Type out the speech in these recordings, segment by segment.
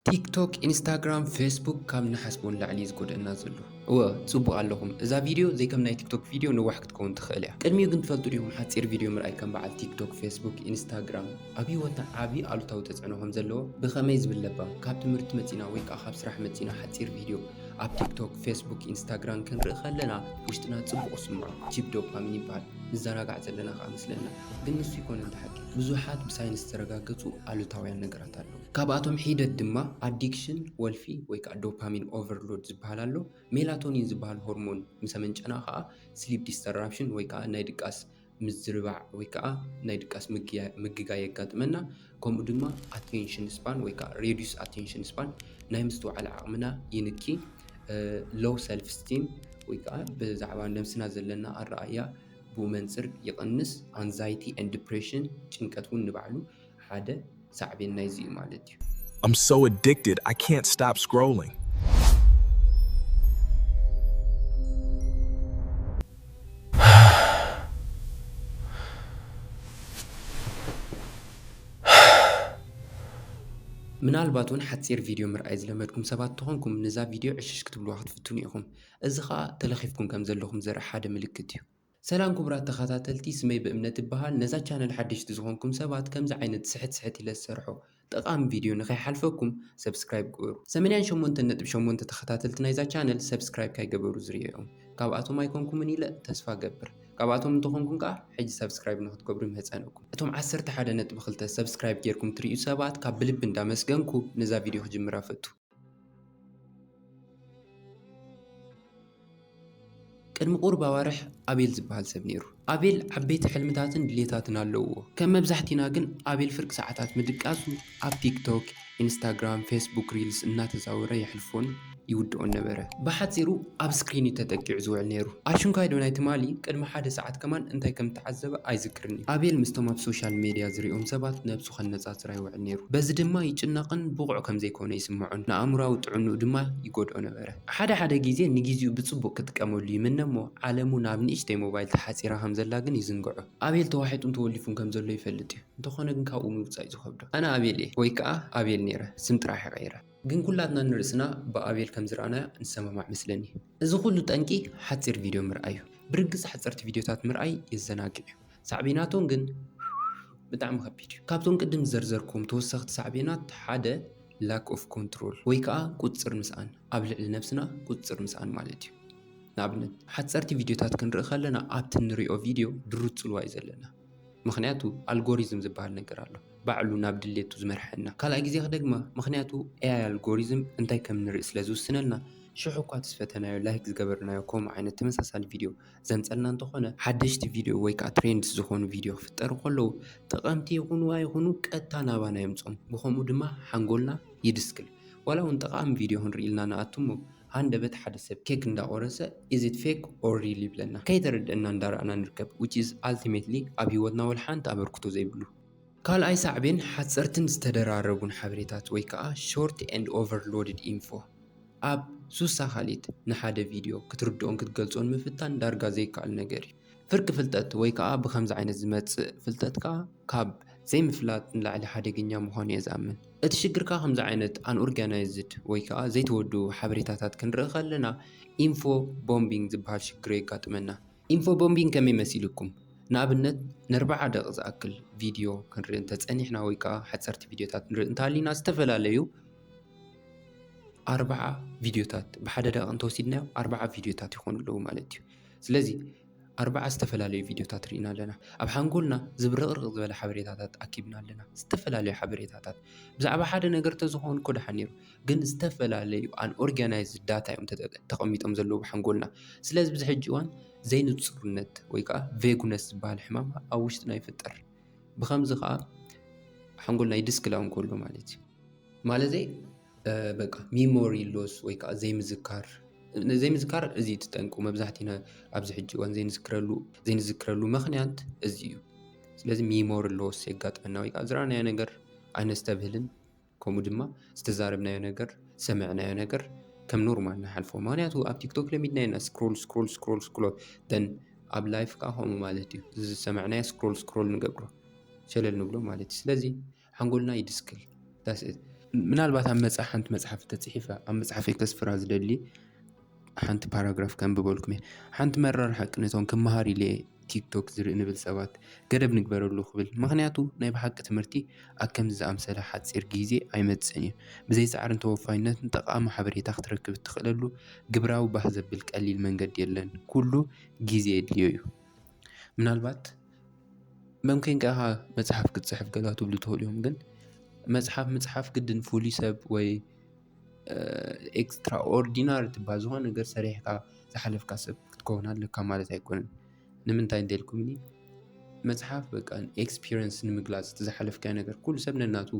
ቲክቶክ፣ ኢንስታግራም፣ ፌስቡክ ካብ ንሓስቦ ንላዕሊ እዩ ዝጎድእና ዘሎ። እወ፣ ጽቡቕ ኣለኹም። እዛ ቪድዮ ዘይከም ናይ ቲክቶክ ቪድዮ ነዋሕ ክትከውን ትኽእል እያ። ቅድሚኡ ግን ትፈልጡ ዲኹም ሓጺር ቪድዮ ምርኣይ ከም በዓል ቲክቶክ፣ ፌስቡክ፣ ኢንስታግራም ኣብ ህይወትና ዓቢ ኣሉታዊ ተጽዕኖ ከም ዘለዎ ብኸመይ ዝብል ለባም? ካብ ትምህርቲ መጺና ወይ ከኣ ካብ ስራሕ መጺና ሓጺር ቪድዮ ኣብ ቲክቶክ፣ ፌስቡክ፣ ኢንስታግራም ክንርኢ ከለና ውሽጥና ጽቡቕ ይስምዖ፣ ቺፕ ዶፓሚን ይበሃል። ንዘናጋዕ ዘለና ከኣ መስለና። ግን ንሱ ይኮነ እንተ ሓቂ። ብዙሓት ብሳይንስ ዝተረጋገጹ ኣሉታውያን ነገራት ኣለዉ። ካብኣቶም ሒደት ድማ ኣዲክሽን፣ ወልፊ ወይ ከኣ ዶፓሚን ኦቨርሎድ ዝበሃል ኣሎ። ሜላቶኒን ዝበሃል ሆርሞን ምስ ኣመንጨና ከኣ ስሊፕ ዲስተራፕሽን ወይ ከኣ ናይ ድቃስ ምዝርባዕ ወይ ከኣ ናይ ድቃስ ምግያ-፣ ምግጋይ የጋጥመና። ከምኡ ድማ ኣቴንሽን ስፓን ወይ ከኣ ሬዱስ ኣቴንሽን ስፓን ናይ ምስትውዓል ዓቕምና ይንኪ። ሎው ሰልፍ ስቲም ወይ ከኣ ብዛዕባ ነብስና ዘለና ኣረኣእያ ብኡ መንጽር ይቕንስ። ኣንዛይቲ ኤንድ ዲፕሬሽን፣ ጭንቀት እውን ንባዕሉ ሓደ ሳዕቤን ናይዚ እዩ ማለት እዩ። I'm so addicted, I can't stop scrolling. ምናልባት እውን ሓጺር ቪድዮ ምርኣይ ዝለመድኩም ሰባት ተኾንኩም፣ ነዛ ቪድዮ ዕሽሽ ክትብልዋ ክትፍትኑ ኢኹም። እዚ ኸኣ ተለኺፍኩም ከም ዘለኹም ዘርኢ ሓደ ምልክት እዩ። ሰላም ክቡራት ተኸታተልቲ፣ ስመይ ብእምነት እበሃል። ነዛ ቻነል ሓደሽቲ ዝኾንኩም ሰባት፣ ከምዚ ዓይነት ስሕት ስሕት ኢለ ዝሰርሖ ጠቓሚ ቪድዮ ንኸይሓልፈኩም ሰብስክራይብ ግበሩ። ሰማንያን ሸሞንተን ነጥቢ ሸሞንተ ተኸታተልቲ ናይዛ ቻነል ሰብስክራይብ ካይገበሩ ዝርእዮም ካብኣቶም ኣይኮንኩምን ኢለ ተስፋ ገብር። ካብኣቶም እንተኾንኩም ከኣ ሕጂ ሰብስክራይብ ንክትገብሩ ይምህጸነኩም። እቶም ዓሰርተ ሓደ ነጥቢ ክልተ ሰብስክራይብ ጌርኩም ትርእዩ ሰባት ካብ ብልቢ እንዳመስገንኩ ነዛ ቪድዮ ክጅምራ ፈቱ። ቅድሚ ቁሩብ ኣዋርሕ ኣቤል ዝበሃል ሰብ ነይሩ። ኣቤል ዓበይቲ ሕልምታትን ድሌታትን ኣለውዎ። ከም መብዛሕቲና ግን ኣቤል ፍርቂ ሰዓታት ምድቃሱ ኣብ ቲክቶክ፣ ኢንስታግራም፣ ፌስቡክ ሪልስ እናተዛወረ የሕልፎን ይውድኦን ነበረ። ብሓጺሩ ኣብ ስክሪን እዩ ተጠቂዑ ዝውዕል ነይሩ። ኣሽንኳይ ዶ ናይ ትማሊ ቅድሚ ሓደ ሰዓት ከማን እንታይ ከም ተዓዘበ ኣይዝክርን እዩ። ኣቤል ምስቶም ኣብ ሶሻል ሜድያ ዝሪኦም ሰባት ነብሱ ከነጻጽር ኣይውዕል ነይሩ። በዚ ድማ ይጭነቕን ብቑዕ ከም ዘይኮነ ይስምዖን። ንኣእምሮኣዊ ጥዕንኡ ድማ ይጎድኦ ነበረ። ሓደ ሓደ ግዜ ንግዜኡ ብጽቡቕ ክጥቀመሉ ይምነ እሞ ዓለሙ ናብ ንእሽተይ ሞባይል ተሓጺራ ከም ዘላ ግን ይዝንግዖ። ኣቤል ተዋሒጡን ተወሊፉን ከም ዘሎ ይፈልጥ እዩ። እንተኾነ ግን ካብኡ ምውጻእ እዩ ዝኸብዶ። ኣነ ኣቤል እየ ወይ ከኣ ኣቤል ነይረ፣ ስም ጥራሕ ይቐይረ። ግን ኩላትና ንርእስና ብኣቤል ከም ዝረኣናዮ ንሰማማዕ መስለኒ። እዚ ኩሉ ጠንቂ ሓጺር ቪድዮ ምርኣይ እዩ። ብርግጽ ሓጸርቲ ቪድዮታት ምርኣይ የዘናግዕ እዩ። ሳዕቤናቶም ግን ብጣዕሚ ከቢድ እዩ። ካብቶም ቅድም ዝዘርዘርኩም ተወሰኽቲ ሳዕቤናት ሓደ ላክ ኦፍ ኮንትሮል ወይ ከኣ ቁጽጽር ምስኣን፣ ኣብ ልዕሊ ነብስና ቁጽጽር ምስኣን ማለት እዩ። ንኣብነት ሓጸርቲ ቪድዮታት ክንርኢ ከለና ኣብቲ ንሪኦ ቪድዮ ድሩት ጽልዋ እዩ ዘለና። ምኽንያቱ ኣልጎሪዝም ዝበሃል ነገር ኣሎ፣ ባዕሉ ናብ ድሌቱ ዝመርሐና። ካልኣይ ግዜ ክደግማ፣ ምኽንያቱ ኤኣይ ኣልጎሪዝም እንታይ ከም ንርኢ ስለ ዝውስነልና፣ ሽሕ እኳ እቲ ዝፈተናዮ ላይክ ዝገበርናዮ ከምኡ ዓይነት ተመሳሳሊ ቪድዮ ዘምጸልና እንተኾነ፣ ሓደሽቲ ቪድዮ ወይ ከኣ ትሬንድስ ዝኾኑ ቪድዮ ክፍጠሩ ከለዉ፣ ጠቐምቲ ይኹኑ ኣይኹኑ ቀጥታ ናባና የምጽኦም። ብኸምኡ ድማ ሓንጎልና ይድስክል። ዋላ እውን ጠቓሚ ቪድዮ ክንርኢ ኢልና ንኣቱ እሞ፣ ሃንደበት ሓደ ሰብ ኬክ እንዳቖረሰ is it fake or real ይብለና። ከይተረድአና እንዳረኣና ንርከብ፣ which is ultimately ኣብ ህይወትና ወላ ሓንቲ ኣበርክቶ ዘይብሉ። ካልኣይ ሳዕቤን ሓጸርትን ዝተደራረቡን ሓበሬታት ወይ ከኣ short and overloaded info። ኣብ ሱሳ ካልኢት ንሓደ ቪድዮ ክትርድኦን ክትገልጾን ምፍታን ዳርጋ ዘይከኣል ነገር እዩ። ፍርቂ ፍልጠት ወይ ከኣ ብኸምዚ ዓይነት ዝመጽእ ፍልጠት ከኣ ካብ ዘይምፍላጥ ንላዕሊ ሓደገኛ ምዃኑ እየ ዝኣምን። እቲ ሽግር ከኣ ከምዚ ዓይነት ኣንኦርጋናይዝድ ወይ ከኣ ዘይተወድኡ ሓበሬታታት ክንርኢ ከለና ኢንፎ ቦምቢንግ ዝበሃል ሽግር የጋጥመና። ኢንፎ ቦምቢንግ ከመይ መሲልኩም? ንኣብነት ንኣርብዓ ደቂቕ ዝኣክል ቪድዮ ክንርኢ እንተጸኒሕና ወይ ከኣ ሓጸርቲ ቪድዮታት ንርኢ እንተሃሊና ዝተፈላለዩ ኣርብዓ ቪድዮታት ብሓደ ደቂቕ እንተወሲድናዮ ኣርብዓ ቪድዮታት ይኾኑ ኣለዉ ማለት እዩ። ስለዚ ኣርብዓ ዝተፈላለዩ ቪድዮታት ርኢና ኣለና። ኣብ ሓንጎልና ዝብርቕርቕ ዝበለ ሓበሬታታት ኣኪብና ኣለና። ዝተፈላለዩ ሓበሬታታት ብዛዕባ ሓደ ነገር ተዝኾን እኮ ደሓን ነይሩ፣ ግን ዝተፈላለዩ ኣንኦርጋናይዝድ ዳታ እዮም ተጠ-፣ ተቐሚጦም ዘለዉ ብሓንጎልና። ስለዚ ብዚ ሕጂ እዋን ዘይንጹርነት ወይ ከዓ ቬጉነስ ዝበሃል ሕማም ኣብ ውሽጥና ይፍጠር። ብኸምዚ ከዓ ሓንጎልና ይድስክላው እንከሎ ማለት እዩ። ማለተይ በቃ ሚሞሪ ሎስ ወይ ከዓ ዘይምዝካር። ዘይምዝካር እዚ እዩ እቲ ጠንቁ። መብዛሕቲና ኣብዚ ሕጂ እዋን ዘይንዝክረሉ ዘይንዝክረሉ ምኽንያት እዚ እዩ። ስለዚ ሚሞሪ ሎስ የጋጥመና ወይ ከዓ ዝረኣናዮ ነገር ኣይነስተብህልን፣ ከምኡ ድማ ዝተዛረብናዮ ነገር ዝሰምዕናዮ ነገር ከም ኖርማል ንሓልፎ። ምኽንያቱ ኣብ ቲክቶክ ለሚድናዮ ኢና ስክሮል ስክሮል ስክሮል ስክሮል then ኣብ ላይፍ ከዓ ከምኡ ማለት እዩ። ዝሰምዕናዮ ስክሮል ስክሮል ንገብሮ ሸለል ንብሎ ማለት እዩ። ስለዚ ሓንጎልና ይድስክል። That's it። ምናልባት ኣብ መጽሓ ሓንቲ መጽሓፍ ተጽሒፈ ኣብ መጽሓፈይ ከስፍራ ዝደሊ ሓንቲ ፓራግራፍ ከንብበልኩም እየ። ሓንቲ መራር ሓቂ ነቶም ክመሃር ኢለ ቲክቶክ ዝርኢ ንብል ሰባት ገደብ ንግበረሉ ክብል። ምኽንያቱ ናይ ብሓቂ ትምህርቲ ኣብ ከምዚ ዝኣምሰለ ሓጺር ግዜ ኣይመጽእን እዩ። ብዘይ ጻዕርን ተወፋይነትን ጠቓሚ ሓበሬታ ክትረክብ እትኽእለሉ ግብራዊ ባህ ዘብል ቀሊል መንገዲ የለን። ኩሉ ግዜ የድልዮ እዩ። ምናልባት መምከን ከኣ መጽሓፍ ክትጽሕፍ ገላ ትብሉ ትኽእሉ እዮም፣ ግን መጽሓፍ ምጽሓፍ ግድን ፍሉይ ሰብ ወይ ኤክስትራኦርዲናሪ ትበሃል ዝኾነ ነገር ሰሪሕካ ዝሓለፍካ ሰብ ክትከውን ኣለካ ማለት ኣይኮነን። ንምንታይ እንተልኩምኒ መጽሓፍ በቃ ኤክስፒሪንስ ንምግላጽ እቲ ዝሓለፍካዮ ነገር ኩሉ ሰብ ነናቱ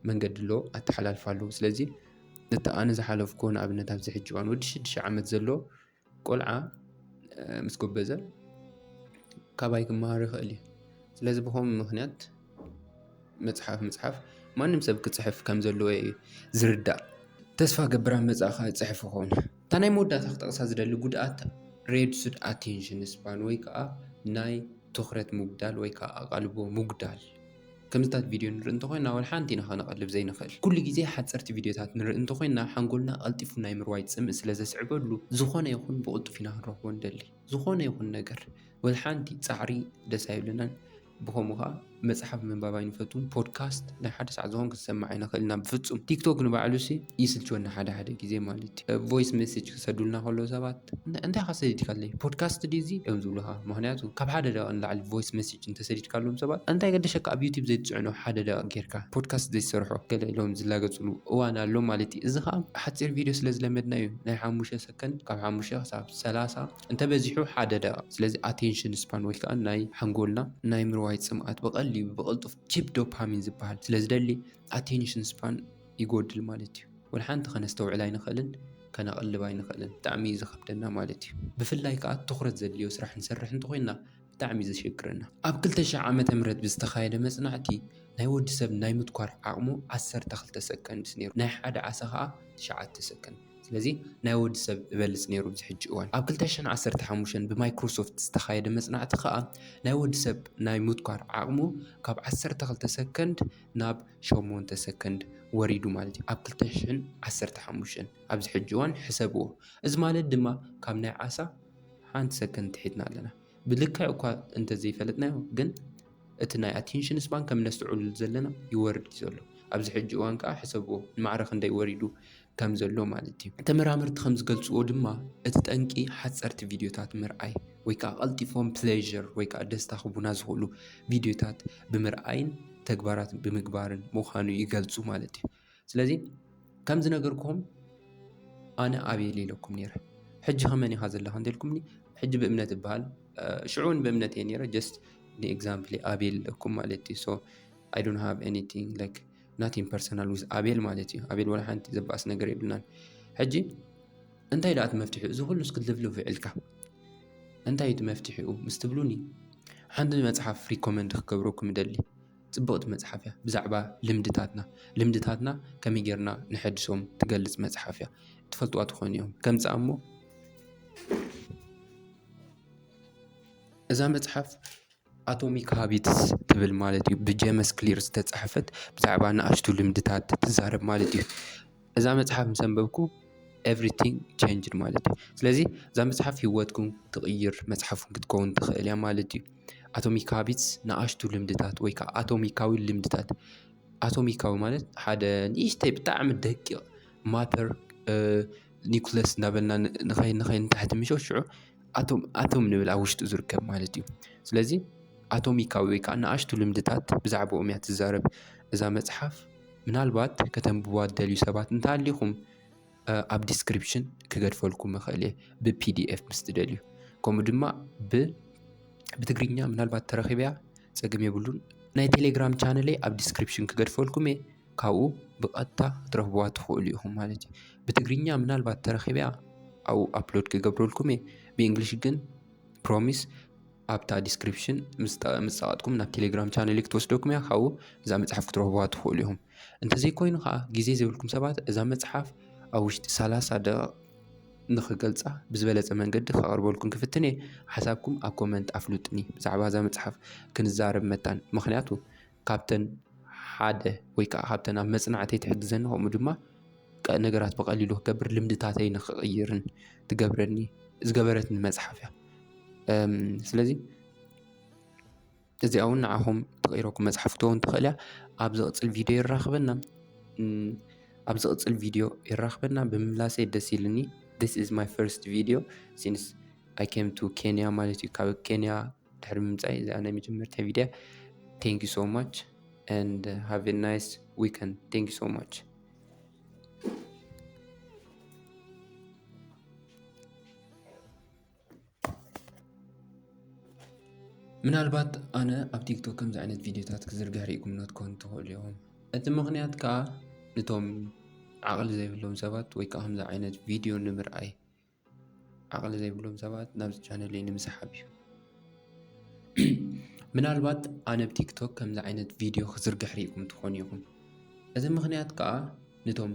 መንገዲ ኣለዎ ኣተሓላልፋ ኣለዎ። ስለዚ እቲ ኣነ ዝሓለፍኮ ንኣብነት ኣብዚ ሕጂ እዋን ወዲ ሽዱሽተ ዓመት ዘሎ ቆልዓ ምስ ጎበዘ ካባይ ክመሃር ይኽእል እዩ። ስለዚ ብኸምኡ ምኽንያት መፅሓፍ ምፅሓፍ ማንም ሰብ ክፅሕፍ ከም ዘለዎ እዩ ዝርዳእ። ተስፋ ገብር ኣብ መፃእኻ ይፅሕፍ ይኸውን። እታ ናይ መወዳእታ ክጠቕሳ ዝደሊ ጉድኣት ሬዱስድ ኣቴንሽን ስፓን ወይ ከዓ ናይ ትኹረት ምጉዳል ወይ ከዓ ኣቓልቦ ምጉዳል። ከምዚታት ቪድዮ ንርኢ እንተኾይና ዋላ ሓንቲ ኢና ከነቐልብ ዘይንኽእል። ኩሉ ግዜ ሓፀርቲ ቪድዮታት ንርኢ እንተኾይና ሓንጎልና ቀልጢፉ ናይ ምርዋይ ፅምእ ስለ ዘስዕበሉ ዝኾነ ይኹን ብቕልጡፍ ኢና ክንረኽቦ ንደሊ። ዝኾነ ይኹን ነገር ዋላ ሓንቲ ፃዕሪ ደስ ኣይብለናን። ብኸምኡ ከዓ መፅሓፍ ምንባብ ኣይንፈቱን። ፖድካስት ናይ ሓደ ሰዓት ዝኾን ክንሰማዕ ኣይንኽእል ኢና ብፍፁም። ቲክቶክ ንባዕሉ ሲ ይስልችወና ሓደ ሓደ ግዜ ማለት እዩ። ቮይስ ሜሴጅ ክሰዱልና ከለዉ ሰባት እንታይ ኢኻ ሰዲድካለይ ፖድካስት ድዩ እዚ እዮም ዝብሉኻ። ምክንያቱ ካብ ሓደ ደቂቕ ንላዕሊ ቮይስ ሜሴጅ እንተሰዲድካሎም ሰባት እንታይ ገደሸካ ኣብ ዩቲብ ዘይትፅዕኖ ሓደ ደቂቕ ጌርካ ፖድካስት ዘይትሰርሖ ገለ ኢሎም ዝላገፅሉ እዋን ኣሎ ማለት እዩ። እዚ ከዓ ሓፂር ቪድዮ ስለ ዝለመድና እዩ። ናይ ሓሙሽተ ሰከንድ ካብ ሓሙሽተ ክሳብ ሰላሳ እንተበዚሑ ሓደ ደቂቕ። ስለዚ ኣቴንሽን ስፓን ወይ ከዓ ናይ ሓንጎልና ናይ ምርዋይ ፅምኣት ብቐሊሉ ብቕልጡፍ ቺፕ ዶፓሚን ዝበሃል ስለ ዝደሊ ኣቴንሽን ስፓን ይጎድል ማለት እዩ። ወላ ሓንቲ ከነስተውዕል ኣይንኽእልን፣ ከነቕልብ ኣይንኽእልን። ብጣዕሚ እዩ ዝኸብደና ማለት እዩ። ብፍላይ ከዓ ትኹረት ዘድልዮ ስራሕ ንሰርሕ እንተኾይንና ብጣዕሚ እዩ ዘሸግረና። ኣብ ክልተ ሺሕ ዓመተ ምህረት ብዝተኻየደ መጽናዕቲ ናይ ወዲ ሰብ ናይ ምትኳር ዓቕሙ ዓሰርተ ክልተ ሰከንድስ ነይሩ። ናይ ሓደ ዓሳ ከዓ ትሽዓተ ሰከንድ። ስለዚ ናይ ወዲ ሰብ እበልጽ ነይሩ ኣብዚ ሕጂ እዋን። ኣብ ክልተ ሽሕን ዓሰርተ ሓሙሽተን ብማይክሮሶፍት ዝተኻየደ መጽናዕቲ ከዓ ናይ ወዲ ሰብ ናይ ምትኳር ዓቕሙ ካብ ዓሰርተ ክልተ ሰከንድ ናብ ሸሞንተ ሰከንድ ወሪዱ ማለት እዩ። ኣብ ክልተ ሽሕን ዓሰርተ ሓሙሽተን ኣብዚ ሕጂ እዋን ሕሰብዎ። እዚ ማለት ድማ ካብ ናይ ዓሳ ሓንቲ ሰከንድ ትሒትና ኣለና። ብልክዕ እኳ እንተዘይፈለጥናዮ ግን እቲ ናይ ኣቴንሽን ስፓን ከም ነስተውዕሉ ዘለና ይወርድ እዩ ዘሎ። ኣብዚ ሕጂ እዋን ከዓ ሕሰብዎ ንማዕረ ክንደይ ወሪዱ ከም ዘሎ ማለት እዩ። ተመራመርቲ ከም ዝገልፅዎ ድማ እቲ ጠንቂ ሓፀርቲ ቪድዮታት ምርኣይ ወይ ከዓ ቀልጢፎም ፕሌዥር ወይ ከዓ ደስታ ክቡና ዝኽእሉ ቪድዮታት ብምርኣይን ተግባራት ብምግባርን ምዃኑ ይገልፁ ማለት እዩ። ስለዚ ከም ዝነገርኩም ኣነ ኣቤል ኢለኩም ነይረ። ሕጂ ከመን ኢኻ ዘለኻ እንተልኩምኒ ሕጂ ብእምነት እበሃል። ሽዑ እውን ብእምነት እየ ነይረ። ጀስት ንኤግዛምፕል ኣቤል ኢለኩም ማለት እዩ። So I don't have anything like nothing personal with ኣቤል ማለት እዩ። ኣቤል ወላ ሓንቲ ዘባእስ ነገር የብልናን። ሕጂ እንታይ ደኣ እቲ መፍትሒኡ? እዚ ኩሉ እስክልፍልፍ ውዒልካ እንታይ እዩ እቲ መፍትሒኡ ምስ ትብሉኒ ሓንቲ መፅሓፍ ሪኮመንድ ክገብረኩም እደሊ። ፅብቕቲ መፅሓፍ እያ። ብዛዕባ ልምድታትና ልምድታትና ከመይ ጌርና ንሐድሶም ትገልፅ መፅሓፍ እያ። ትፈልጥዋ ትኾኑ እዮም ከምፅኣ እሞ እዛ መፅሓፍ ኣቶሚክ ሃቢትስ ትብል ማለት እዩ። ብጀመስ ክሊር ዝተፃሕፈት ብዛዕባ ንኣሽቱ ልምድታት ትዛረብ ማለት እዩ። እዛ መፅሓፍ ምስ ኣንበብኩ ኤቭሪቲንግ ቸንጅድ ማለት እዩ። ስለዚ እዛ መፅሓፍ ህይወትኩም ትቕይር መፅሓፍ ክትከውን ትኽእል እያ ማለት እዩ። ኣቶሚክ ሃቢትስ ንኣሽቱ ልምድታት ወይ ከዓ ኣቶሚካዊ ልምድታት። ኣቶሚካዊ ማለት ሓደ ንእሽተይ ብጣዕሚ ደቂቕ ማተር ኒኩለስ እንዳበልና ንኸይ ንኸይ ንታሕቲ ምሾ ሽዑ ኣቶም ኣቶም ንብል ኣብ ውሽጡ ዝርከብ ማለት እዩ። ስለዚ ኣቶሚካዊ ወይ ከዓ ንኣሽቱ ልምድታት ብዛዕባኦም እያ ትዛረብ እዛ መፅሓፍ። ምናልባት ከተንብቧ ትደልዩ ሰባት እንተሃሊኹም ኣብ ዲስክሪፕሽን ክገድፈልኩም እኽእል እየ ብፒዲኤፍ ምስ ትደልዩ። ከምኡ ድማ ብ ብትግርኛ ምናልባት ተረኺበያ ፀገም የብሉን። ናይ ቴሌግራም ቻነለይ ኣብ ዲስክሪፕሽን ክገድፈልኩም እየ። ካብኡ ብቐጥታ ክትረኽብዋ ትኽእሉ ኢኹም ማለት እዩ። ብትግርኛ ምናልባት ተረኺበያ ኣብኡ ኣፕሎድ ክገብረልኩም እየ። ብእንግሊሽ ግን ፕሮሚስ ኣብታ ዲስክሪፕሽን ምስ ጸቐጥኩም ናብ ቴሌግራም ቻነለይ ክትወስደኩም እያ። ካብኡ እዛ መጽሓፍ ክትረኽብዋ ትኽእሉ ኢኹም። እንተዘይኮይኑ ከዓ ግዜ ዘይብልኩም ሰባት እዛ መጽሓፍ ኣብ ውሽጢ ሰላሳ ደቂቕ ንኽገልጻ ብዝበለጸ መንገዲ ከቕርበልኩም ክፍትን እየ። ሓሳብኩም ኣብ ኮመንት ኣፍልጡኒ። ብዛዕባ እዛ መጽሓፍ ክንዛረብ መታን። ምኽንያቱ ካብተን ሓደ ወይ ከዓ ካብተን ኣብ መፅናዕተይ ትሕግዘኒ፣ ከምኡ ድማ ነገራት ብቐሊሉ ክገብር ልምድታተይ ንክቕይርን ትገብረኒ ዝገበረትኒ መፅሓፍ እያ። ስለዚ እዚኣ እውን ንዓኹም ትቕይረኩም መፅሓፍ ክትኸውን ትኽእል እያ። ኣብ ዝቕፅል ቪድዮ ይራኽበና ኣብ ዝቕፅል ቪድዮ ይራኽበና ብምምላሰይ ደስ ኢልኒ። This is my first video since I came to Kenya ማለት እዩ። ካብ ኬንያ ድሕሪ ምምፃይ እዚኣ ናይ መጀመርታ ቪድያ። Thank you so much and have a nice weekend. Thank you so much. ምናልባት ኣነ ኣብ ቲክቶክ ከምዚ ዓይነት ቪድዮታት ክዝርግሕ ርኢኩምና ክትኮኑ ትኽእሉ ኢኹም። እቲ ምኽንያት ከዓ ንቶም ዓቕሊ ዘይብሎም ሰባት ወይ ከዓ ከምዚ ዓይነት ቪድዮ ንምርኣይ ዓቕሊ ዘይብሎም ሰባት ናብዚ ቻነለይ ንምስሓብ እዩ። ምናልባት ኣነ ኣብ ቲክቶክ ከምዚ ዓይነት ቪድዮ ክዝርግሕ ርኢኩም ትኾኑ ኢኹም። እዚ ምኽንያት ከዓ ንቶም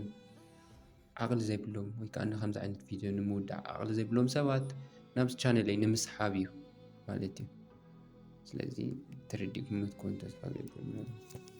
ዓቕሊ ዘይብሎም ወይ ከዓ ንከምዚ ዓይነት ቪድዮ ንምውዳእ ዓቕሊ ዘይብሎም ሰባት ናብዚ ቻነለይ ንምስሓብ እዩ ማለት እዩ። ስለዚ ተረዲእኩም ትኮኑ ተስፋ ገብር።